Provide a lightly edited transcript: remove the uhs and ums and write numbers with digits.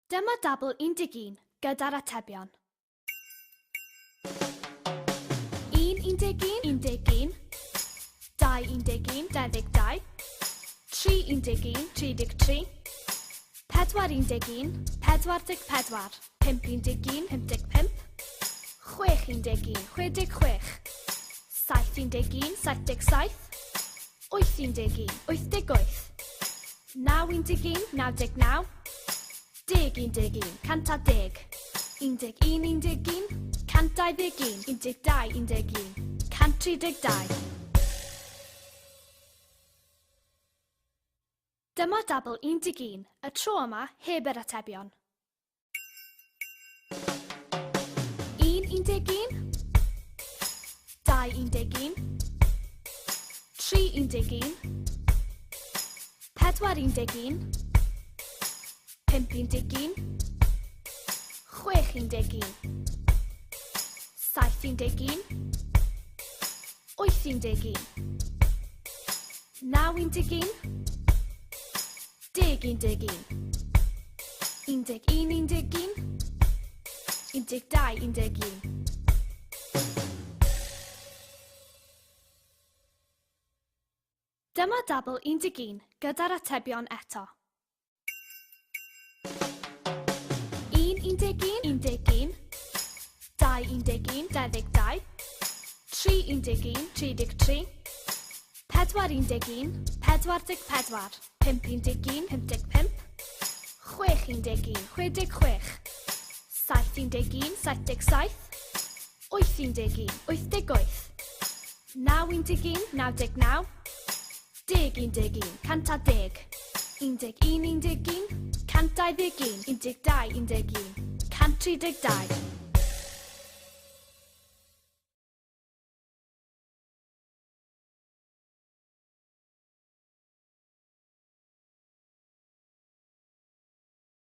Dyma dabl 11 gyda'r atebion. 1, 11, 11, 2, 11, 22, 3, 11, 33, 4, 11, 44, 5, 11, 55, 6, 11, 66, 7, 11, 77, 8, 11, 88, 9, 11, 99, 10, 11, 110, 11, 11, 121, 12, 11, 132. Dyma dabl 11, y tro yma heb yr atebion. 1, 11, 2, 11, 3, 11, 4, 11, 5, 11, 6, 11, 7, 11, 8, 11, 9, 11, 10, 11, 11, 11, 12, 11. Dyma dabl 11 gyda'r atebion eto. 1, 11, 11, 2, 11, 22, 3, 11, 33, 4, 11, 44, 5, 11, 55, 6, 11, 66, 7, 11, 77, 8, 11, 88, 9, 11, 99, 10, 11, 110, 11, 11, 121, 12, 11, 132.